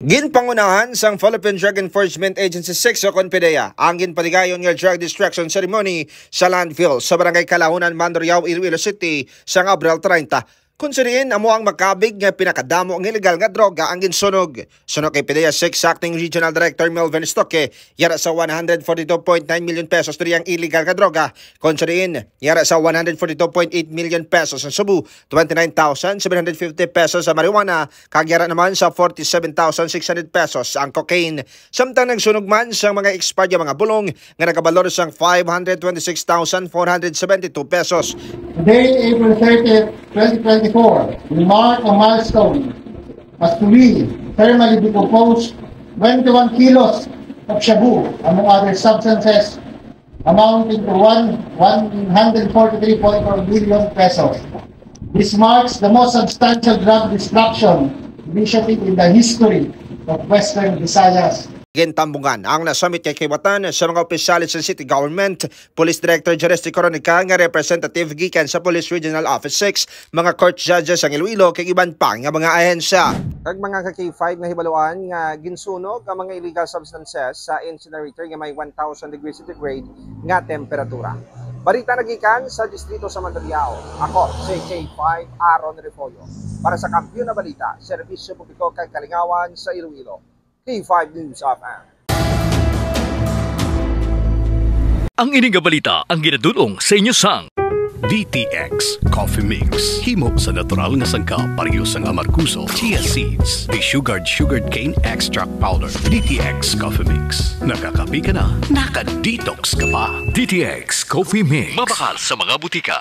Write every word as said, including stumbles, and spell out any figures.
Ginpangunahan sang Philippine Drug Enforcement Agency six o kon PDEA ang ginpatigayon nga drug destruction ceremony sa landfill sa Barangay Kalahunan, Mandurriao, Iloilo City sang Abril treinta, kung sa diin amo ang makabig nga pinakadamo nga illegal nga droga ang ginsunog. Suno kay PDEA six Acting Regional Director Melvin Stoque, yara sa one hundred forty-two point nine million pesos diri ang illegal nga droga, kung sa diin yara sa one hundred forty-two point eight million pesos ang subo, twenty-nine thousand seven hundred fifty pesos sa marijuana, kag yara naman sa forty-seven thousand six hundred pesos ang cocaine. Samtang nagsunog man sang mga expired nga mga bulong nga nagabalor sang five hundred twenty-six thousand four hundred seventy-two pesos. Today, April thirtieth, twenty twenty-four, we mark a milestone as we thermally decompose twenty-one kilos of shabu, among other substances, amounting to one, one hundred forty-three point four billion pesos. This marks the most substantial drug destruction initiative in the history of Western Visayas. Gintambungan ang nasambit nga kaliwatan sa mga opisyales sa city government, Police Director Jerez de Coronica nga representative gikan sa Police Regional Office six, mga court judges sang Iloilo, kag iban pa nga mga ahensya. Kag mga ka-K five nga hibaluan nga ginsunog ang mga illegal substances sa incinerator nga may one thousand degrees centigrade nga temperatura. Balita nagikan sa distrito sa Mandurriao. Ako si K five Aaron Refollo para sa Kampiyon na Balita, Serbisyo Publiko kag Kalingawan sa Iloilo. K five News F M. Ang ini nga balita ang ginadul-ong sa inyo sang D T X Coffee Mix. Himo sa natural nga sangkap, pareho sang amargoso, chia seeds, desugared sugarcane extract powder. D T X Coffee Mix. Nakakape ka na, naka-detox ka pa. D T X Coffee Mix. Mabakal sa mga butika.